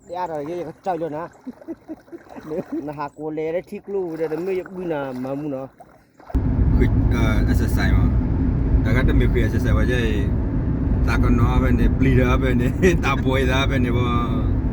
တဲအါထီၣ်က့ၤ ယကစၢ်လၢနၤ, နဟးကိးလဲၤလၢထံကျိဝံၤဒီး တမ့ၢ်ယဘုနၤမၤမူနီၤ. ဃ့ exercise မး, တၢ်ဂၤတမ့ၢ်ဃ့ exercise ဝဲယဲအံၤ, သးကနီၤဖဲန့ၣ် ပျံၤဒီးဖဲန့ၣ် တၢ်ဘှီးအသးဖဲန့ၣ်ဘၣ်. ဂ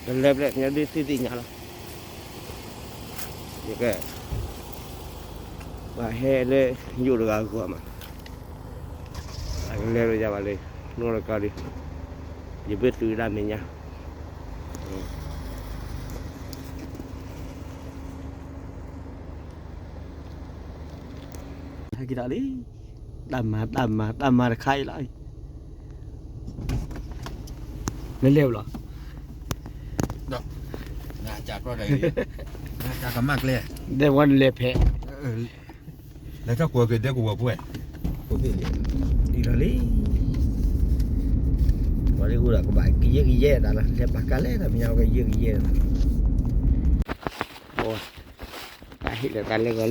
ီၤဂီၤသီသီလီၤအံၤ, ကလဲၤဖဲလဲၣ် မ့ၢ်ဒ်သုသ့ၣ်ညါလီၤ. ယက ပှၤဟဲလၢယိၣ်တဂၤအဂီၢ်မး, အကလဲၤလၢယၤဘၣ်လၢ နီၢ်တကီၢ်ဒီး ယဘၣ်သုးဒၣ်မဲာ်ညါ ဟဲက့ၤဒီးလံ, တၢ်မၤ တၢ်မၤ တၢ်မၤတခါအံၤလီၤ. နလဲၤဘၣ်လီၤ, နကမၣ်ကျဲ, ဒဲဝဲနလဲၤဖဲ လဲၤထီၣ်ကွၢ်က့ၤဒဲကဝီၤပှဲၤ, ဒ်လီၤလံ, ပှၤဒ်အိၣ်ဒီးကဘၣ်ကယဲၢ်ကယဲၢ်တၢ်လီၤ, လဲၤပာ်ကါလဲၣ်တၢ်မညါဝဲကယဲၢ်ကယဲၢ်တၢ်လီၤ. တၢ်ဟ့ၣ်လီၤတၢ်လၢဂီၤလၢသီ,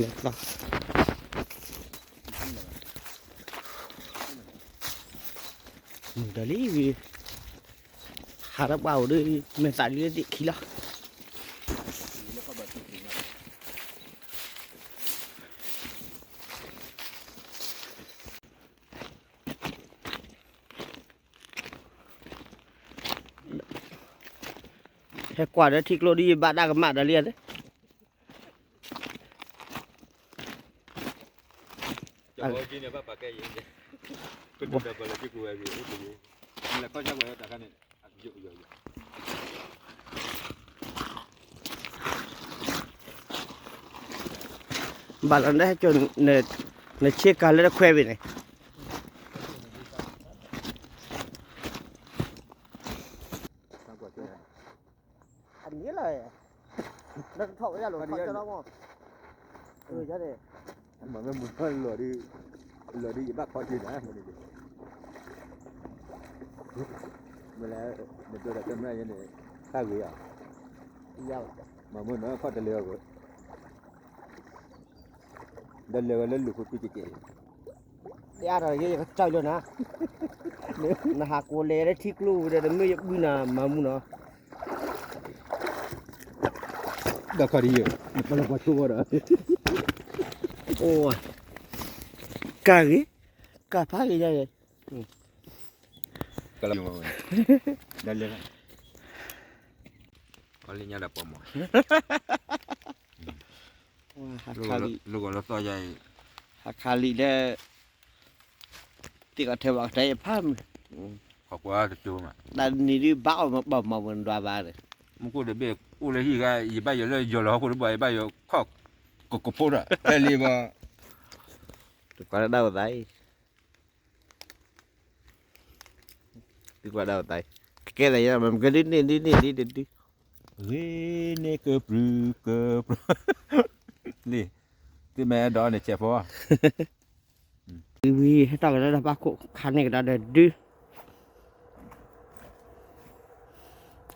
မုၢ်ဒီးလံဝံၤ, ဟးထီၣ်ဘၣ်အိၣ်ဒီး မဲာ်သးလံသ့ၣ်ခံလီၤ. ဟဲကွၢ်ဒီးထံကျိဒ်ယဘၣ်တၢ်ကမၣ်ဒီးလံဧါ, ဘၣ်လီၤနဟဲကၠိ နဆ့ကၤလၢတခွဲးဘၣ်န့ၣ်, အန့ၣ်လီၤ, နတထီၣ်ဝဲဒၣ်လီၤခီကၠီလီၤမး, အၢ ယၤန့ၣ်, မ့ၢ်မ့ၢ်လီၤဒုး, လီၤဒုးယဘၣ်ခီကၠီနၤ, မ့ၢ်လဲၣ်, နဒိးဒီးကမျၢၢ်ယဲန့ၣ်, တၢ်ဂ့ၤဧါ, မ့ၢ်မ့ၢ်နီၤခီတလဲၤအဂီၢ် ဒီးလဲၤဝဲလၢလူၤခိၣ်တူၢ်ကဲကဲအံၤ, တဲအါထီၣ်က့ၤ ယကစၢ်လၢနၤ, နဟးကိးလဲၤလၢထံကျိဝံၤဒီး တမ့ၢ်ယဘုနၤမၤမူနီၤ, ဒီးခီဒ်ယဲၢ်, နပလီၢ်ပှၤဆိဝဲဒီး, အိၣ်, ကၢ်ဂ့ၤ, ကၢ်ဖးဂ့ၤယဲၢ်, ကလီၤ, ဒီးလဲၤ, ပှၤလၢညါဒီးပှၤမၤ ဟးခါလံ, လၢဂီၤလၢသီယါအံၤ, ဟးခါလံလၢ သ့ၣ်ကီးထဲဘၣ်ကထဲယဖးမုၢ်, တၢ်နံၤဒုးဘၣ်အီၣ်မၤဘၣ်မၤဝဲဒွးဘၣ်န့ၣ်, မူခိၣ်တဘ့ၣ်အိၣ်လၢဟံၣ်ဂၤ ယဘၣ်ယိၣ်လၢယီၤလီၤဟီၣ်ခိၣ်တဘၣ် ယဘၣ်ယိၣ်ခီၣ်, ကကဖိဒီး ဖဲလံဘၣ်, တကွၢ်လၢဒၣ်ဝဲသးအံၤ သုကွၢ်ဒၣ်ဝဲသး, ကကဲသးယဲၢ်မ့ၢ်ကဒုန့ၣ်ဒုန့ၣ်ဒုတဒု, ဂ့ၤန့ၢ်ကပြုၢ်ကပြုၢ်, လံ, သုမ့ၢ်အဲၣ်ဒိးန့ၣ်ဆဲးဖိ, ဝံၤဟဲထီၣ်ကဒီးလၢဘၣ်ခိၣ်ခါန့ၣ်ကဒီးဒီးဒ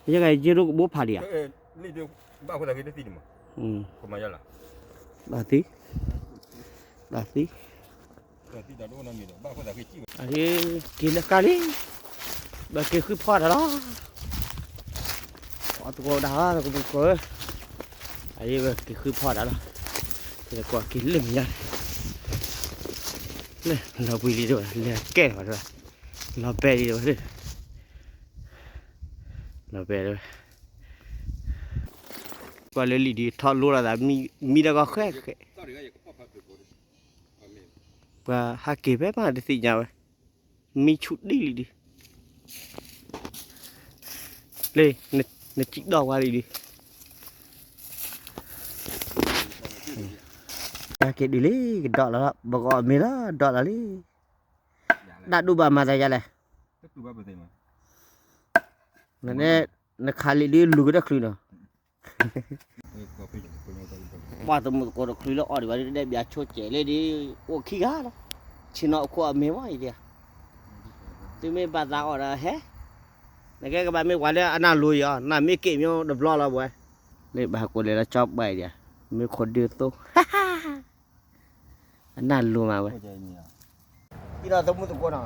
ု, ယဲကယဲၢ်ဒိၣ်ကဘိဖးဒံးဧါ, ဘၣ်သံ, ဘၣ်သံ က့ၤလၢကါလံ, ဘၣ်က့ၤဃုဖီၣ်တၢ်လီၤ, အသကိးဒၣ်တကပၤကိး, အဘၣ်က့ၤဃုဖီၣ်တၢ်လီၤ, က့ၤလၢမဲာ်ညါ, လီၤဘှံးလံတဝဲ လဲၤကဲဘၣ်တဝဲ, လီၤဘဲလံတဝဲ, လီၤဘဲတဝဲ, ကွၢ်လၢလံာ်ဒံးထီၣ်လိလီၤသး, မံဒီးကီၢ်ဃဲဃဲ ပှၤဟးက့ၤဖဲမးတသ့ၣ်ညါဝဲ, မံဆူၣ်ဒံးလံဒုး, လၢ, နစံးဒီးဝဲလံဒုး, ဟဲက့ၤဒုးလံ ကဒီးလီၤ, ဘၣ်ဂီၤမ့ၤလီၤ ဒီးလီၤလံ, ဒၣ်ဒိၣ်ဘၣ်မၤသးယါလဲၣ်, နခးလံာ်ဒုးလူၤကဒီးချုးနီၤ ပှၤသမူသကိးတချုးလၢအီၣ်ဒံးဘၣ်ဒုး တဒဲးဘၣ်ဆိကဲးလၢဒုး အိၣ်ခံဂၤလီၤ, ဆ့ၣ်နီၤအခိၣ်အမ့ၢ်ဝဲအံၤ, သုမ့ၢ်ဘၣ်သးအီၣ်ဒီးဟဲ, နကဲကဘၣ်မ့ၢ်ပှၤလၢအနၢ်လိၤအံၤအီၤ နမ့ၢ်က့ၤမ့ၢ်တဘျီလီၤပဝဲ, လၢဘၣ်ဟးကိးလဲၤလၢကၠီပှၤအံၤဒံး, မ့ၢ်ခိးဒုသိ, အနၢ်လိၤမးဝဲ, ဒီးသမူသကိးနီၤ,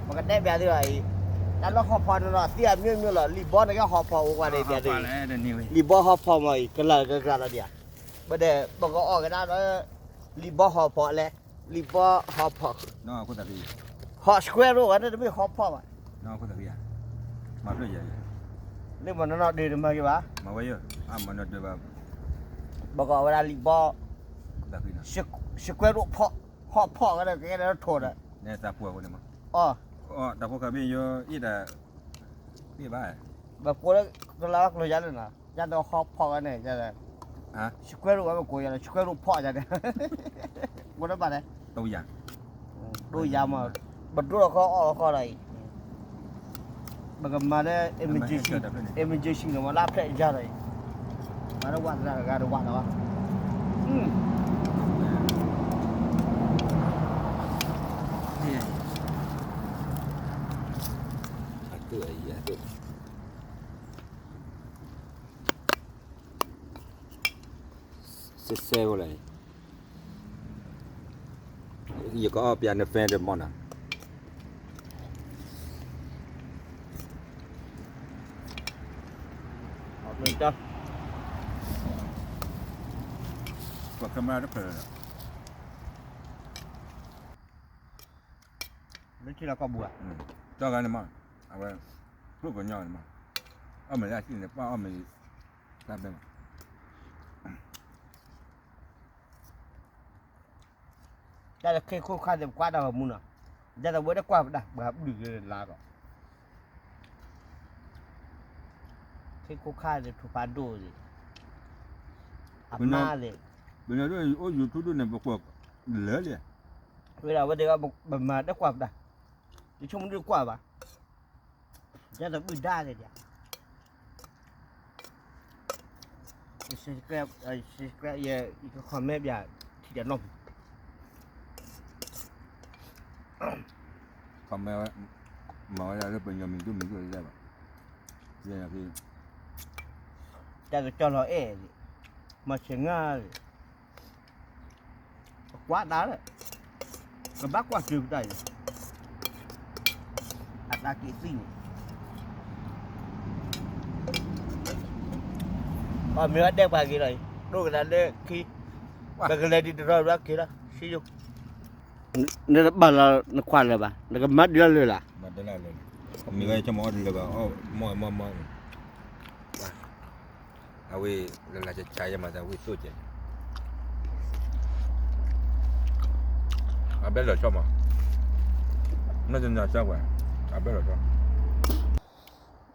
ပကတဲပျးသုလီၤအံၤ, တၢ်လၢဟီၣ်ဖီၣ်န့ၣ်နီၤ သံအမျိုးမျိုးလီၤ, လံာ်ဘီန့ၣ်ကဟီၣ်ဖီၣ်အိၣ်ကွၢ်န့ၣ်ပျးသု, လံာ်ဘီဟီၣ်ဖီၣ်မးအံၤ ကလၢ်ကကျါလီၤဒံးဧါ, ဘၣ်ဒီး ပကအီၣ်ကဒါဒီး လံာ်ဘီဟီၣ်ဖီၣ်လဲၣ်, လံာ်ဘီဟီၣ်ဖီၣ် ဟီၣ် square root ဝဲန့ၣ်တမ့ၢ်ဟီၣ်ဖီၣ်ဘၣ်, လၢမနုၤနီၢ်ဒုးတမၤက့ၤဘၣ်, ပကအီၣ်ဝဲဒၣ်လံာ်ဘီ square root ဖီၣ်, ဟီၣ်ဖီၣ်ဝဲဒၣ် ကဲဒၣ်ထိၣ်ဒီး, အီ, တၢ်ဖိခါဘ့ၣ်ယိအ့ၣ်တၢ်, ဘၣ်ကိးလၢကလၤဝဲကျိၤယါလၢနီၤ, ယၤဒီးဟီၣ်ဖီၣ်ဝဲန့ၣ်, square root ဝဲပကိးယၤဒီး square root ဖီၣ်ယၤဒီး, ကိးတဘၣ်လဲၣ်, ဒိယၤမး, ပဒိလီၤခီအီၣ်လီၤခီဒီးအံၤ ပကမၤလၢ emergency, emergency န့ၣ်မး လၢအဖျဲၣ်ယၤဒီးအံၤ, မၤလၢဝးတဂၤတဂၤတဝးလီၤ, စဲစဲဝဲလဲၣ်, ယကအီၣ်ပျးနဖဲဒီးမီၢ်နီၤ ပကမၤတဖျၢၣ်လီၤ, လၢထံလီၢ်ကီၢ်ပူၤဧါ, ကၠီဂၤန့ၣ်မး, အဝဲ, ကျိၣ်ကညီန့ၣ်မး, အီၣ်မ့ၢ်လၢအစံၣ်န့ၣ် ပှၤအီၣ်မ့ၢ်, တၢ်ဘဲမး တၢ်လၢခ့ခိၣ်ခါသ့ၣ် ပကွၢ်တၢ်ဂီၤမူနီၤ, ဒ်သိးဝဲတကွၢ်ပတၢ် ပှၤဘုၣ်က့ၤလါကီး, ခ့ခိၣ်ခါသ့ၣ် ထူၣ်ဖးဒိၣ်သ့ၣ်, အမါသ့ၣ်, ပညီဒိၣ်အိၣ် YouTube ဒိၣ်န့ၣ် ပကွၢ်လၢာ်လံ, ဝဲဒၣ်ဝဲသ့ၣ် ပမၤတကွၢ်ပတၢ်, ယဆိကမိၣ်ဒုးကွၢ်ဘၣ်, ဒ်သိးဘုၣ်ဒါသ့ၣ်ဒံး subscribe, subscribe ယက comment ဘၣ်, ထံၣ်တၢ်နီတမံၤ, comment ဝဲ, မၤဝဲဒၣ်လၢပညီမံၤဒိၣ်မံၤဒိၣ်လၢဘၣ်, တၢ်ကစီၣ်လီၤအဲၣ်, မၤဆဲးငါ, ပကွၢ်တၢ်လၢ, ကဘၣ်ကွၢ်စၢၤပတၢ်အံၤ, အတၢ်က့ၤသံန့ၣ် အမ့ၢ်ဝဲဒဲပှၤက့ၤလီၤအံၤ, ဒိၣ်ကဒါလၢခံ, ပကလဲၤဒံးတရီဒီးက့ၤလီၤ, စံယိၣ်, နတဘၣ်လီၤနခွါလၢၤဘၣ်, နကမၤဒုးလၢလၢ်လၢ်, မ့ၢ်ဝဲဆိကမိၣ်အီၣ်တလၢၤဘၣ်, အီၣ်မီၢ်မီၢ်မီၢ်, အဝဲ, လၢလၢ်ကကါယဲမၤသးဝံၣ်သိၣ်ကဲ, အဘဲလီၤဆီမး, မ့ၢ်တနၤဆီကွၢ်, အဘဲလီၤဆီ,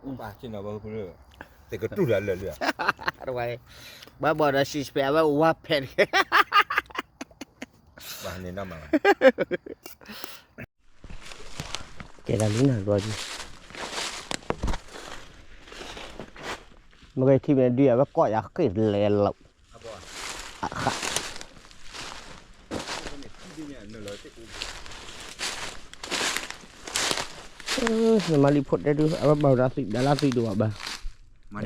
ပှၤဆ့ၣ်နီၤဘၣ်ဖုလၢ, သ့ၣ်ကတူၢ်လၢလၢာ်လၢာ်, ဘၣ်ဘၣ်ဒီး six pack အဝဲဝါဖဲးတက့ၢ်, ဘၣ်န့ၣ်နီၢ်မး, ကဲဒၣ်လံနၤဒီး, မ့ၢ်ကထံၣ်မ့ၢ်ဒုးအဝဲကိးယၤဃ့ၢ်လဲၤလီၤ, နမၤလံဖိတဲဒုး အဝဲဘၣ်ဝဲဒၣ်သွံၣ်ဘျးလၢသွံၣ်ဒိၣ်ဘၣ်, မၤ,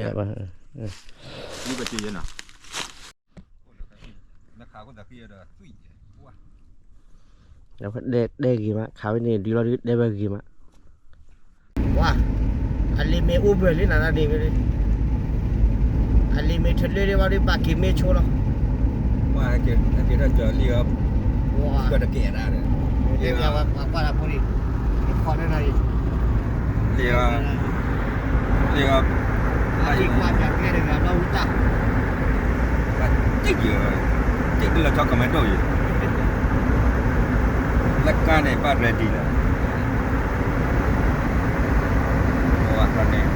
နခးခိၣ်သးခံဒီးသွံၣ်, တဲဂ့ၤမး ခးဝဲန့ၣ် ဒုးလီၤဒုးတဲဝဲဂ့ၤမး, ဝါ, အလံၤမ့ၢ်အိၣ်ဘၢၣ်လံနၤဒ်န့ၣ်, အလံၤမ့ၢ်ထလၢဒ်ဝဲဒ်ဘၣ်က့ၤမ့ၢ်ဆိလီၤ, ဝါ, ကဲထီၣ်ကၠီၤလံၢ်အီၤ, ကီၢ်တကဲဒၣ်ဒီး, လံၢ်အီၤ, လံၢ်အီၤ, လံၢ်အီၤ, ဘၣ်စံၣ်က့ၤ, စံၣ်က့ၤလီၤဆီကမဲဒိၣ်အံၤ, လၢကါန့ၣ် ဘၣ် ready လီၤ, အဝဲန့ၣ်,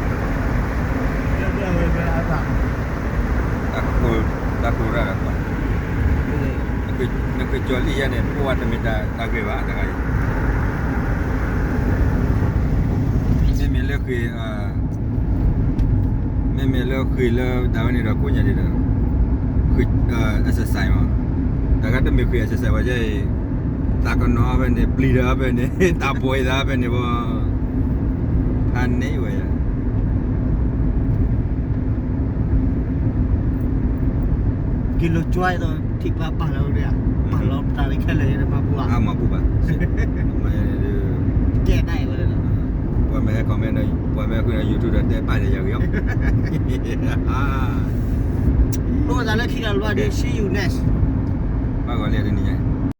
တၢ်ကိၢ်ရၣ်လီၤကွၢ်, နကကၠီၤလံၢ်ယဲန့ၣ် ပအိၣ်ဝဲတမ့ၢ်တၢ်ဂ့ၢ်ဘၣ်တခါအံၤ, မ့မ့ၢ်လၢဃ့ၢ် မ့မ့ၢ်လၢဃ့ၢ်လၢဒၣ်ဝဲန့ၣ်ဒီးကိးညါဒ်ဒီး, ဃ့ၢ် exercise မး, တၢ်ဂၤတမ့ၢ်ဃ့ၢ် exercise ဝဲယဲအံၤ, တၢ်ကနီၤဖဲန့ၣ် ပျံၤဒီးဖဲန့ၣ် တၢ်ဘှီးသးဖဲန့ၣ်ဘၣ်, ဖးန့ၢ်ဝဲယၤ, က့ၤလီၤကွၢ်ဒီး ထံၣ်ပှၤပာ်လီၤဝဲဒၣ်, ပာ်လီၤတၢ်လၢခဲလၢာ်ဒီးမၤပူၤဘၣ်, မၤပူၤဘၣ်, ကဲဒၣ်အံၤဝဲလၢ, ပှၤမ့ၢ်ဟဲ comment ဒီး ပှၤမ့ၢ်ဟဲဃုဒီး YouTube ဒီးတဲပာ်ဒီးယၤဂ့ၤအီၤ, အိၣ်သးလၢခံဒီးလၢ်ဒီး see you next, ဘၣ်ဂီၤလံတနံၤညါ,